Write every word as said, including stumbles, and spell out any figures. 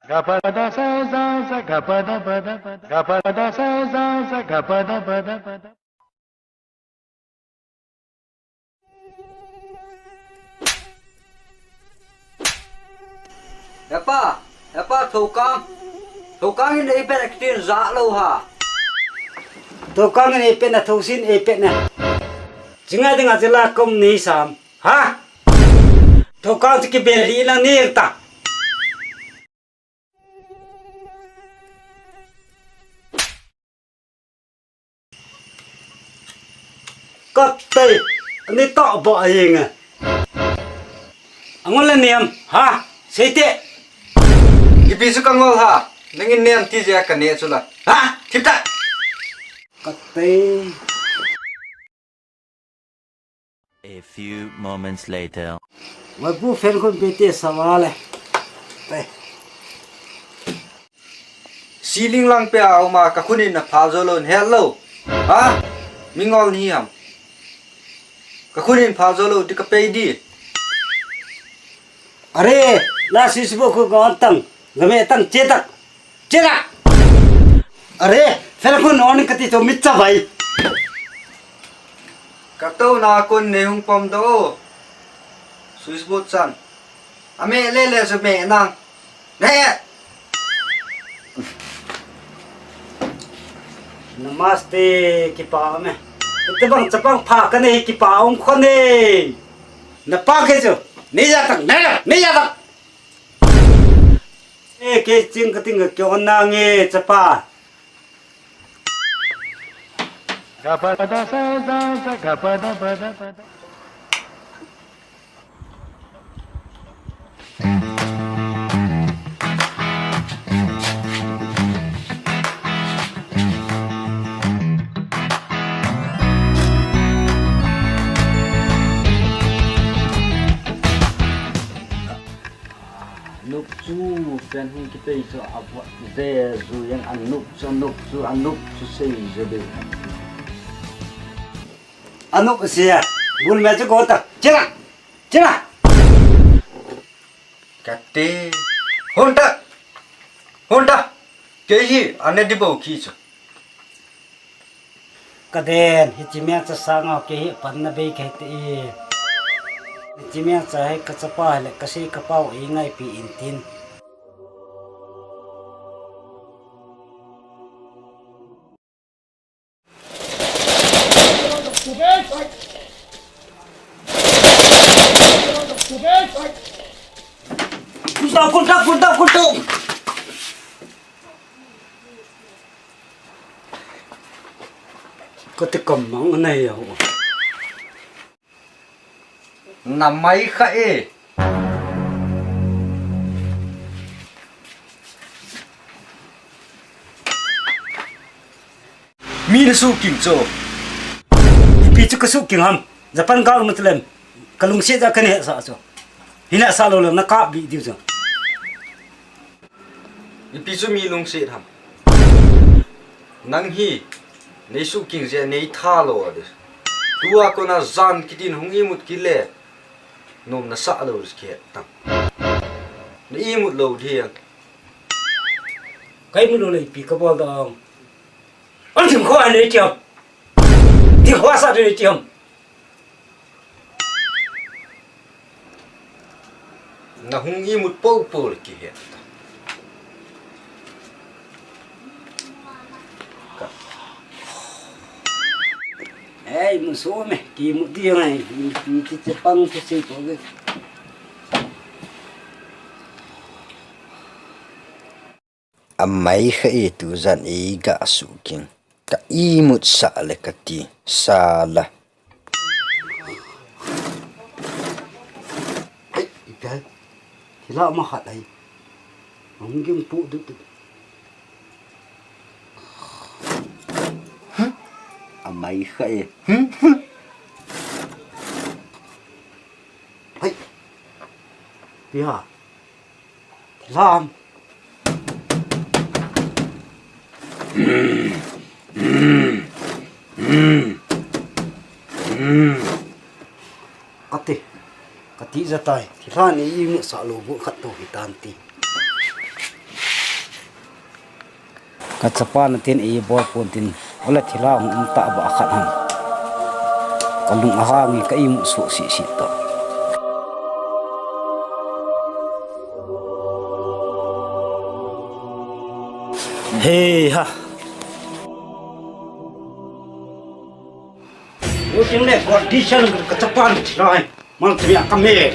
Hepa, hepa, thokang. Thokang in ei pet a kitin ja lou ha. Thokang in ei pet na, thosin ei pet na. Chinga dinga chila kom ni sam. Ha? Thokang chu kibel hi lang ni ta. Ka tei, ani ta ba ahinge. Angol le niam, ha? Seite. Ipi chu ka ngol ha? Nangin niam ti jeh a ka ne chu la. Ha? Thip ta. Ka tei. A few moments later. Wai pu fan khun pe te sawale. Te. Ceiling lang pe a uma ka khun in na pha jo lou, hello. Ha? Mingol ni ham. Ka khun in pha jo lou, ti ka pe di. Are, la switch box khu ka on tang, game tang, che tak, che la. Are, fan khu non kati to mit cha vai. Ka to na kon ne hung pom do. Switch box chan. Ame le le sa me nang. Ne. Namaste, kipa me. Ite bang chapang pha ka nei kipa ong kho nei. Na pa ke chu. Nei ja tak, nei, nei ja tak. E ke ching ka ting ke on na nge chapa. Nup chu, pen hung kipei chu, a vot ve ju yang a nup chu, a nup chu, a nup chu sei ju be. A nup sia, bul me chu ko ta, chira, chira. Kate, hon ta, hon ta, ke hi, ane di bo ki chu. Ka den, hichi meng cha sanga ke hi pan na bei ke te e. Hichi meng cha hi ka chapa le ka sei ka pau e ngai pi in tin. Kunta, kunta, kunta, kunta. Kati kam mang anai ya ho. Na mai kha e. Mi na su king cho. Ipi chu ka su king ham. Japan ka um tlem. Ka lungsi ja ka ne sa cho. Hina sa lo lo na ka bi diu cho. Ipi chu mi lungset ham. Nang hi, nei su king je nei tha lo a dis. Tua kona jan kitin hung imut kile, nom na sa lo dis ki het tang. Na imut lo di ang. Kai mu lo le ipi ka bol da ang. An thim kho an nei tiam. Thim kho sa nei tiam. Na hung imut popo le kihet. Ei, mu so me, ki mu di ngai, ki, ki, ki pang ki se ko ge. Amai kha e, tujan ei ga su king. Ka imut sa le kati. Sala. Ei, ipi hai. Thila ma khat hai. Hung ging pu du du. Amai kha e. Hai. Pia. Lam. Kati, kati jatai. Thilha ni imut sa lo bu khat to hitan ti. Kachapa natin eibol pon tin, ole thilha hung um tah ba khat ham. Kalung ahang e, ka imu suh sisi ta. He ha. Uting le condition kachapa natin lai. Mal tumia kame.